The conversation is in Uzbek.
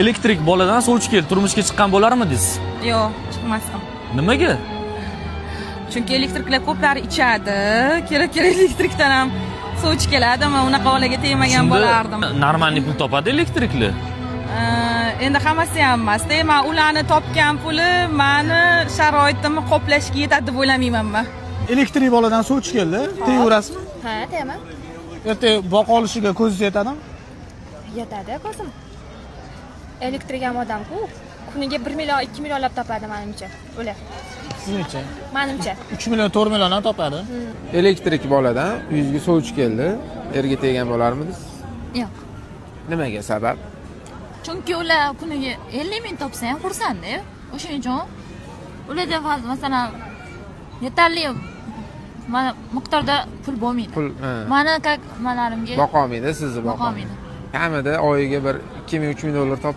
Elektrik boladan sovchi keldi, turmushga chiqqan bo'larmidingiz? Yo'q, chiqmasdim. Nimaga? Chunki elektriklar ko'plari ichadi. Kerak kerak elektrikdan ham sovchi keladi. Man unaqa bolaga tegmagan Shunda bo'lardim. Нормальный pul topadi elektriklar. Endi hammasi ham emasda. Man ularni topgan puli mani sharoitimni qoplashga yetadi deb o'ylamayman man. Elektrik boladan sovchi keldi, tegaverasizmi? Ha, tegaman. Ertaga boqa olishiga ko'zingiz yetadimi? Yetadi ko'zim. Elektrik ham odam-ku. Kuniga 1 million, 2 millionlab topadi menimcha. Ular. Sizningcha? Menimcha. 3 million, 4 million ham topadi. Elektrik boladan uyingizga sovchi keldi, erga tegan bo'larmidingiz? Yo'q. Nimaga, sabab? Chunki ular kuniga 50 ming topsa ham xursandda. O'shaning uchun ularda masalan yetarli mana miqdorda pul bo'lmaydi. Pul, ha. Mani как nimalarimga Boqolmaydi, sizni boqolmaydi. Kamida oyiga bir 2000, 3000 dollar top.